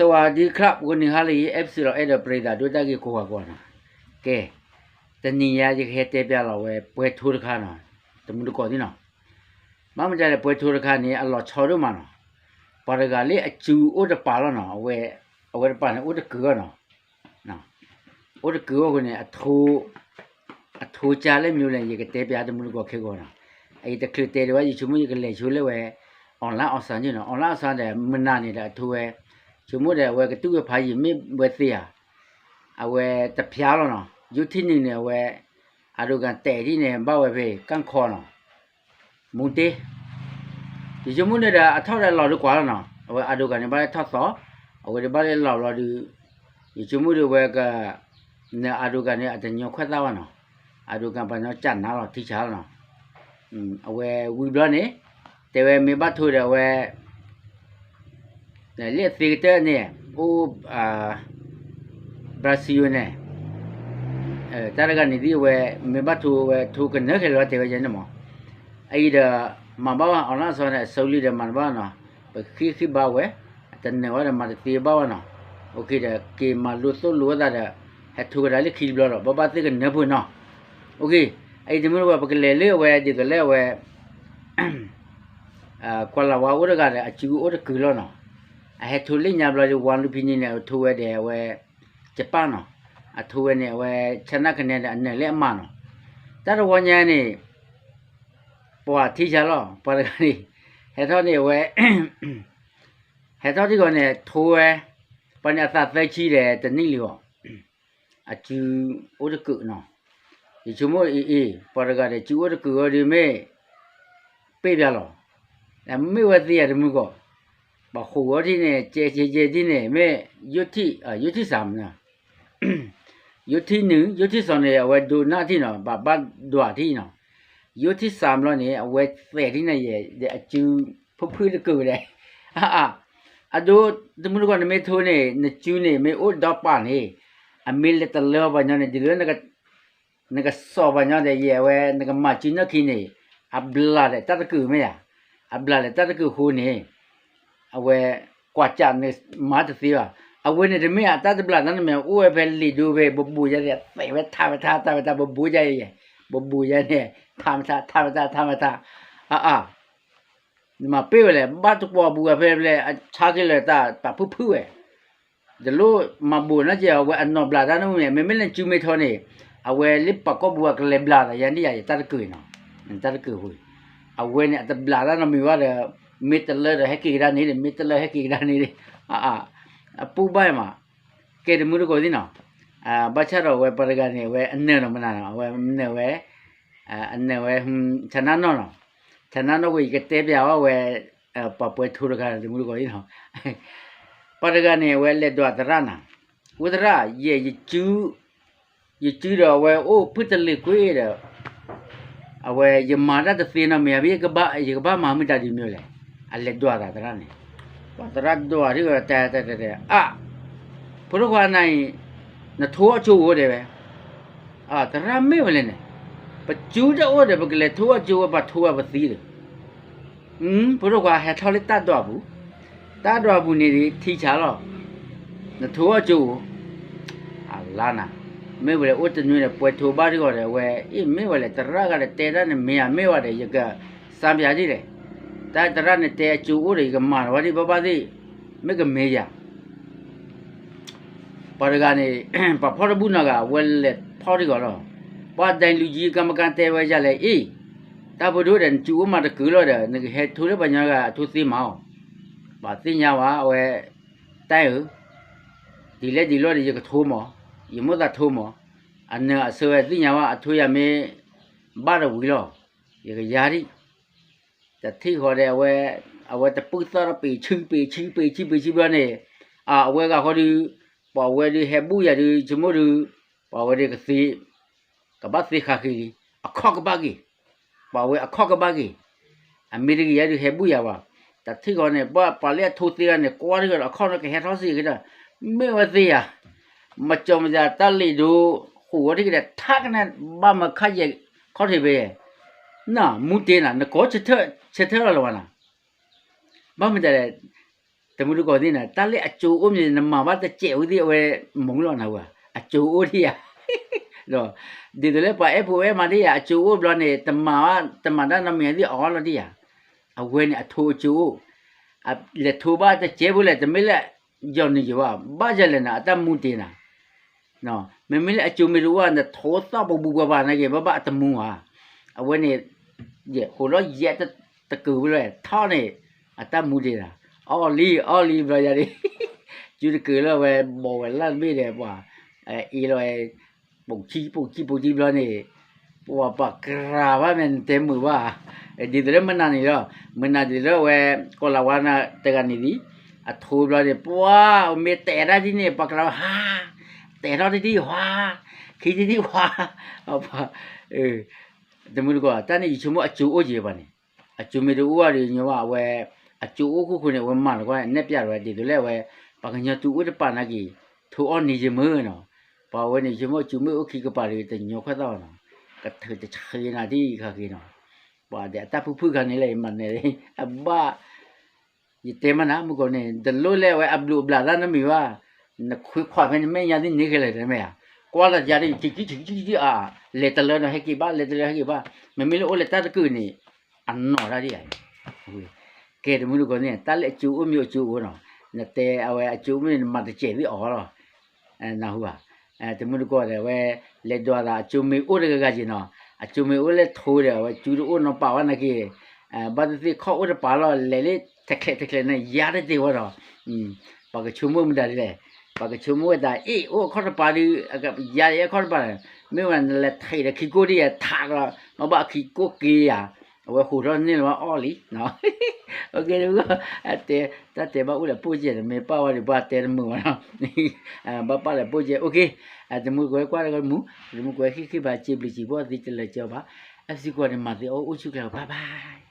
สวัสดีครับ ဂီၤနံၤဟါလၢအဂ့ၤ FC လီၤ အဲၣ်ဒိးပရ့သးဒိၣ်တၢ်ဂ့ၢ်ကိးဂၤကိးဂၤနီၤ. ကဲ, တနံၤညါယကဟဲတဲပျးလီၤဝဲပှဲၤထိတခါနီၤ, တမူတကိးသ့ၣ်နီၤ. ဘၣ်မတၤလဲၣ် ပှဲၤထိတခါန့ၣ် အလီၤဆီဒိၣ်မးနီၤ. ပှၤတဂၤလၢအစုအိၣ်တပၤလီၤနီၤ, အဝဲတပၤန့ၣ် အိၣ်တကုာ်အီၤနီၤ. အိၣ်တကုာ်အီၤအဃိန့ၣ် အထိကၢလၢမနုၤလဲၣ် ယကတဲပျးတမူတကိးခဲကိးနီၤ. အအံၤတချုးတဲဒံးဘၣ် ယဆိကမိၣ်ယကလဲၤဆိလၢဝဲ online အီၣ်စၣ်န့ၣ်နီၤ, online အီၣ်စၣ်ဒီး မုၢ်နၤန့ၣ်ဒီးအထိဝဲ, ဆိကမိၣ်ဒီးအဝဲကတူၢ်ဝဲဖးယံာ်မ့ၢ်ဝဲသ့ဧါ, အဝဲတဖျါလီၤနီၤ. ယိထံၣ်နုာ်န့ၣ် အဝဲ အဒိကၣ်တဲာ်ဒ်န့ၣ် ဘၣ်ဝဲဖဲကၣ်ခီနီၤ မူတ့, ယဆိကမိၣ်န့ၣ်ဒီး အထီၣ်ဒီးလီၤဒုးကွၢ်လီၤနီၤ, အဝဲအဒိကၣ်န့ၣ် ဘၣ်လၢထီၣ်သီ, အဝဲဒၣ်ဘၣ်လၢလီၤဘျီဒုး, ယဆိကမိၣ်ဒုးဝဲက, နအဒိကၣ်န့ၣ် အတညီခွဲးသၣ်ဘၣ်နီၤ, အဒိကၣ်ပှၤညီကၢ်နါလီၤ ထံဆးလီၤနီၤ, အဝဲဝံၤဘျီန့ၣ်, တဲဝဲမ့ၢ်ဘၣ်ထိဒီးအဝဲ လၢအသ့ကတၢၢ်န့ၣ် အိၣ် Brazil န့ၣ်, တၢ်တဂၤန့ၣ်ဒ်အဝဲ မ့ၢ်ဘၣ်ထိဝဲထိကနၢၤခဲလၢာ်တဲဝဲယဲန့ၣ်မး, အအံၤဒီး မၤဘၣ်ဘၣ် online အီၣ်စၣ်န့ၣ် အစိလံဒီးမၤတဘၣ်နီၤ, ပဃ့ဃ့ဘါဝဲ, အတနၢၤဝဲဒီးမၤတသ့ဘၣ်ဘၣ်နီၤ, ဒီး က့ၤမၤလိသိၣ်လိသးဒီး ဟဲထိကဒါလၢခံတဘျီဒီး ဘၣ်ဘၣ်သ့ၣ်ကနၢၤဖိနီၤ, အအံၤတမုၢ်တကိး ပကလဲၤလၢအဝဲဒ်သိးလၢအဝဲ ကွၢ်လၤဝါအိၣ်တဂၤဒီး အစုအိၣ်တကုာ်လီၤနီၤ, အဟဲထိလၢညါဘျီဒီး ဝါလူဖံနံၤန့ၣ် အထိဝဲဒီးအဝဲ ယပၣ်နီၤ, အထိဝဲန့ၣ် အဝဲ ဆၣ်နၢ်ကနဲဒီးအနၢၤလၢအမၤနီၤ, တၢ်တဝီညါန့ၣ် ပှၤထံဆးလီၤ ပှၤတဂၤန့ၣ်, ဟဲထီၣ်န့ၣ်အဝဲ ဟဲထီၣ်ထံဂီၤန့ၣ် ထိဝဲ, ပှၤန့ၣ်အသးသၢဆံဒီးတနံၣ်လံဂီၤ, အစုအိၣ်တကုာ်နီၤ, ယဆိကမိၣ်အံၤအံၤ ပှၤတဂၤဒီးစုအိၣ်တကုာ်အီၤဒုးမ့ၢ် ပ့ၢ်ပျါလီၤ, မ့ၢ်ဝဲသ့ဧါတမုၢ်တကိး, ပှၤဃိးဂီၤထံၣ်န့ၣ် ကဲကဲကဲထံၣ်န့ၣ် မ့ၢ် ယိထံၣ်စၣ်မနီၤ ယိထံၣ်နုာ် ယိထံၣ်စီၤန့ၣ် အဝဲဒိနၢ်ထံၣ်နီၤ ဘၣ်ဘၣ်ဒွးထံၣ်နီၤ, ယိထံၣ်စၣ်ဘျီန့ၣ် အဝဲသဲးထံၣ်န့ၣ်ယဲ ဒီးအစုဖုၣ်ဖုၣ်တကုာ်ဒီး, အဒိ တမုၢ်တကိး နမ့ၢ်ထိန့ၣ် နစုန့ၣ် မ့ၢ်အိၣ်ဒီးပာ်န့ၣ် အမ့ၢ်လဲၤတလၢပှၤညီန့ၣ် ဒ်သိးလၢ နကစီၤပှၤညီဒီး ယဲအဝဲ နကမၤစုနီၢ်ခံန့ၣ် အဘျးဒီးတၢ်တကုာ်မ့ၢ်ဧါ, အဘျးဒီးတၢ်တကုာ်အဃိန့ၣ် အဝဲ ကွၢ်စးနမၤတသ့ဘၣ်, အဝဲန့ၣ်တမ့ၢ်အတၢ်တဘျးတၢ်န့ၣ်မ့ၢ် အိၣ်ဝဲဖဲလံာ်ဒိဖဲ ဘိးဘိးယါန့ၣ် သဲးဝဲထးဝဲထး ထးဝဲထး ဘိးဘိးယါယဲ ဘိးဘိးယါန့ၣ် ထးမထး ထးမထး ထးမထး, အါအါ နမၤပ့ၢ်ဝဲလဲၣ် ဘၣ်တကွီၤပူၤဝဲဖဲဖဲ အဆါက့ၤလၢာ်တၢ်ပာ်ဖုၣ်ဖုၣ်ဝဲ, တလိၣ်မၤဘိးနီၢ်ကဲ အဝဲအနီၢ်ဘျးတၢ်န့ၣ်မ့ၢ် မ့မ့ၢ်လၢစုမ့ၢ်ထီန့ၣ် အဝဲလၢပှၤကီၢ်ပူၤအကလဲၤဘျးသးယါန့ၣ်ယါ ယတၢ်တကုာ်နီၤ, တၢ်တကုာ်အဃိ, အဝဲန့ၣ် အတဘျးတၢ်နီတမံၤဘၣ်ဒီး မ့ၢ်တလၢဒီးဟဲက့ၤကဒါန့ၣ်ဒီး မ့ၢ်တလၢဟဲက့ၤကဒါန့ၣ်ဒီး, အါအါ, အပူၤဘၣ်မး, ကဲတမုၢ်တကိးသ့ၣ်နီၤ, ဘၣ်ဆၣ်ဒီးအဝဲပှၤတဂၤန့ၣ် အဝဲအနၢၤနီၤမနၤနီၤ အဝဲနၢၤဝဲ အနၢၤဝဲ ဆနၢနီၢ်နီၤ, ဆနၢနီၢ်ဝဲ ယကတဲပျးဝဲ ပှၤပှဲၤထိတခါ တမုၢ်တကိးအံၤနီၤ, ပှၤတဂၤန့ၣ် အဝဲလဲၤဒွးသရၣ်နၤ, အိၣ်သရၣ် ယဲ ယစုဒီးအဝဲအိၣ်ဖုၣ်တလ့ၤကွ့ဒီး အဝဲယမၤတၢ်တသ့နီတမံၤ ယကဘၣ်မၤမုၢ်တၢ်ဒ်မ့ၢ်လဲၣ်, အလဲၤဒွးသးသရၣ်န့ၣ်, ပှၤသရၣ်ဒွးဒ်ဝဲတဲတဲတဲ အါ ဖိဒိၣ်ခွါနၤအံၤ နထိအီၣ်ကၠိဧိၤတဲဝဲ, သရၣ်မ့ၢ်ဝဲလဲၣ်န့ၣ်, ပစုတအိၣ်ဒီး ပကလဲၤထိအီၣ်ကၠိဝဲ ပှၤထိဝဲပသံဒီး, ဖိဒိၣ်ခွါဟဲထီၣ်လၢတၢ်ဒွးပူၤ, တၢ်ဒွးပူၤန့ၣ်ဒ်ထံဆးလီၤ, နထိအီၣ်ကၠိဧိၤ အလါနၤ, မ့ၢ်ဝဲလဲၣ်အိၣ်တနွံဒီး ပှဲၤထိဘၣ်ဒ်ဂီၤဒီး အဝဲ အ့ၣ် မ့ၢ်ဝဲလဲၣ် သရၣ်ဂၤဒီးတဲတၢ်န့ၣ်မ့ၢ်ဧါ မ့ၢ်ဝဲဒီး ယကစၢ်ပျးဒ်လဲၣ်, တၢ်သရၣ်န့ၣ်တဲအကၠိအိၣ်ဒီး ယကမၤလီၤဝဲဒ်ဘၣ်ဘၣ်သ့ၣ်, မ့ၢ်ကမ့ၢ်ယၤ ပှၤတဂၤန့ၣ် ပှၤဖီၣ်တဘူၣ်နီတဂၤ အဝဲလဲၤဖီၣ်ဒ်ဂီၤလီၤ, ပှၤဒဲလူၤယံကမကၤတဲဝဲယၤလဲၣ် အ့ၣ်, တၢ်ဖိဒိၣ်ဒီး နစုအိၣ်မးတကုာ်လီၤဒီး နကဟဲထိလၢပှၤညီဂၤအထိသ့မးအီၤ, ပှၤသ့ၣ်ညါဝဲ အဝဲ တၢ်ဧၢ, ဒ်လဲၣ်ဒ်လဲၣ်ဒီး ယကထိမး, ယမိၣ်သးထိမး, အနၢၤအဆၢဝဲသ့ၣ်ညါဝဲ အထိယၤမ့ၢ် ဘၣ်တဝံၤလီၤ, ယကယါဒံး, တထံၣ်ဃီဒီး အဝဲတပုၢ်သီၣ်ဒီး ပ့ၤဆူပ့ၤဆူပ့ၤဆူပ့ၤဆူဘျီန့ၣ်, အဝဲဂၤဃီဒုး, ပှၤဝဲဒုးဟဲဘူၣ်ယၤဒုး ဆိကမိၣ်ဒုး, ပှၤဝဲဒုးကသ့, ကဘၣ်သ့ဃးဃ့လံ, အခီၣ်ကဘၣ်က့ၤ, ပှၤဝဲအခီၣ်ကဘၣ်က့ၤ, အမ့ၢ်တဂ့ၤယၤဒုးဟဲဘူၣ်ယၤဘၣ်, တထံၣ်ဃီန့ၣ် ပှၤပှၤလၢအထိသ့ဂၤန့ၣ် ကွၢ်တဂၤဒီး အခီၣ်န့ၣ်ကဟဲထီၣ်စ့ၢ်ကီးဒီး, မ့ၢ်ဝဲသ့ယၤ, မၤကၠီမၤယၤတၢ်လံာ်ဒိ ဃိးဝဲတဂ့ၤဒီး ထါကနဲ ဘၣ်မၤခါယဲၢ်ခီၣ်ထံးဖဲယဲၢ်, နမူတ့နၤ နကိးဆၢထၢၣ်လီၤလၢၤဝဲနၤ, ဘၣ်မတၤလဲၣ်, တမုၢ်တကိးသ့ၣ်န့ၣ် တၢ်လၢအကၠိအိၣ်မ့ၢ် နမၤဘၣ်တစဲးဝံၤသ့ၣ်အဝဲမုာ်လီၤနၤဝဲ, အကၠိအိၣ်ဒံးယၤ, ဒ်သိးလၢပှၤအဲၣ်ဖိအဲၣ်မါဒံးယၤ အကၠိအိၣ်ဘျီန့ၣ် တမၤဘၣ် တမၤတၢ်နီတမံၤသ့ၣ်အီၤလီၤဒံးယၤ, အဝဲန့ၣ်အထိအကၠိအိၣ်, လဲၤထိဘၣ်တစဲးဖိလဲၣ် တမ့ၢ်လၢ ယီၤနုာ်ယဘၣ် ဘၣ်ယၤလဲၣ်နၤ အတၢ်မူတ့ၢ်နၤ မ့မ့ၢ်လၢအကၠိမ့ၢ်တအိၣ် နထိသီၣ်ပူၤပူၤပှၤပှၤနာ်က့ ဘၣ်ဘၣ်အတမူဧါ, အဝဲန့ၣ် ဃိးဒီးယဲၢ်တကုာ်ဝဲလၢထီၣ်န့ၣ် အတၢ်မူဒံးနၤ, အီၣ်လံ အီၣ်လံဘျီယၤန့ၣ် ကၠူတကုာ်လၢဝဲ ဘီၣ်ဝဲလၢ်တဘ့ၣ်ဒီးပှၤ အ့လီၤဝဲ ပိာ်ခံ ပိာ်ခံ ပိာ်ခံဘျီန့ၣ် ပှၤပာ်ကြၤဘၣ်မ့ၢ် နတဲမုာ်ဘၣ်, ဒ်သိးလၢမနၤန့ၣ်လီၤ မနၤဒ်သိးလၢဝဲ ကီၤလၤဝါနၤတဂၤန့ၣ်ဒံး အထိဘျီန့ၣ် ပှၤမ့ၢ်တဲာ်တၢ်ဒ်န့ၣ် ပှၤကြၤဝဲဟါ တဲာ်ထီၣ်တဒံၣ်ဟါ ခံတဒံၣ်ဟါ တမုၢ်တကိး တၢ်န့ၣ်ယဆိကမိၣ်အကၠိအိၣ်က့ၤဘၣ်န့ၣ်, အကၠိမ့ၢ်တအိၣ်ဘၣ်ဒီးညီဘၣ်အဝဲ အကၠိအိၣ်ခိၣ်ဃိန့ၣ် အဝဲမၤလီၤကွၢ်နဲၣ်ပျးလီၤဝဲ ဒ်သိးလၢအဝဲ ပှၤကညီသူအိၣ်တပာ်နာ်က့ၤ ထိအီၣ်န့ၢ်ယမုာ်နီၤ, ပှၤဝဲန့ၣ်ယဆိကမိၣ်ကၠိမ့ၢ်အိၣ်ခံကပၤဒီး တညီခွဲးသီၣ်နီၤ, ကထုးတဆှံနၤဒ်ခါက့ၤနီၤ, ပှၤဒီးအတၢ်ဖုၣ်ဖုၣ်ခါန့ၣ်လဲၣ် ယမၤနဲၣ် အဘၣ် ယတဲမးနၤ မုၢ်ကီၢ်န့ၣ် တလိၣ်လၢအဝဲအဘျုးအဘျၣ်တၢ်နီတမံၤဘၣ်, နခွံခွးဖဲနမဲာ်ညါသ့ၣ်န့ၢ်ခဲလၢာ်တမ့ၢ်ဧါ, ကွၢ်လီၤယၤဒ် ထံၣ်ခံထံၣ်ခံထံၣ်အါ, လဲၤတလၢဒီးဟဲက့ၤဘၣ် လဲၤတလၢဟဲက့ၤဘၣ်, မ့မ့ၢ်လၢအိၣ်လၢတၢ်တကုာ်န့ၣ် အနီၢ်တၢ်ဒ်အံၤ, ကဲတမုၢ်တကိးန့ၣ် တၢ်လၢအကၠိအိၣ်မ့ၢ်အိၣ်ကၠိအိၣ်နီၤ, နတဲအဝဲအကၠိမ့ၢ်နမၤတစဲးသ့ၣ်အီၤလီၤ နၢ်ဟူဧါ, တမုၢ်တကိးဒီး အဝဲလဲၤဒွးသးအကၠိမ့ၢ်အိၣ်တဂၤဂၤက့ၤနီၤ, အကၠိမ့ၢ်အိၣ်လၢထိဒီး အဝဲကၠူတအိၣ်နီပာ်ဝဲနာ်က့ၤ, ဘၣ်သ့ၣ်သ့ၣ်ခီၣ်အိၣ်တပၤလီၤ လဲၤလၢထဲးချဲးထဲးချဲးန့ၣ် ယါတတ့ၢ်ဝဲဒီး, ပှၤကဆိကမိၣ်မတၤဒ်လဲၣ်, ပှၤကဆိကမိၣ်ဝဲဒၣ် အ့ၣ် အိၣ်အခီၣ်တပၤဒီး ယါအ့ၣ်အခီၣ်တပၤန့ၣ်, မ့ၢ်ဝဲနလဲၤထဲးဒီးခံကိၢ်ဒ်ယါထးကလီၤ, မ့ၢ်ဘၣ်ခံကိၢ်က့ၤယါ, အဝဲဟူးထီၣ်န့ၢ်လီၤဝဲအီၣ်လံ အကဲ တမုၢ်တကိး တၢ်တဲဘၣ်အိၣ်ဒီးပိၢ်ကဲ တမ့ၢ်ပာ်ဝဲဒီး ပှၤတဲတမုာ်ဘၣ်နီၤ, ဘၣ်ပာ်လၢပိၢ်ကဲ အိၣ်က့, တမုၢ်တကိးကွၢ်တဂီၢ်တမုာ်, တမုၢ်တကိးဟ့ၣ်ဂံၢ်ဘါစံးဘျုးစံးဖှိၣ်သုတလၢာ်ကီဘၣ်, အစံးကွၢ်န့ၣ်မၤသ့အီၣ်အိၣ်ဆူၣ်ချ့ bye bye.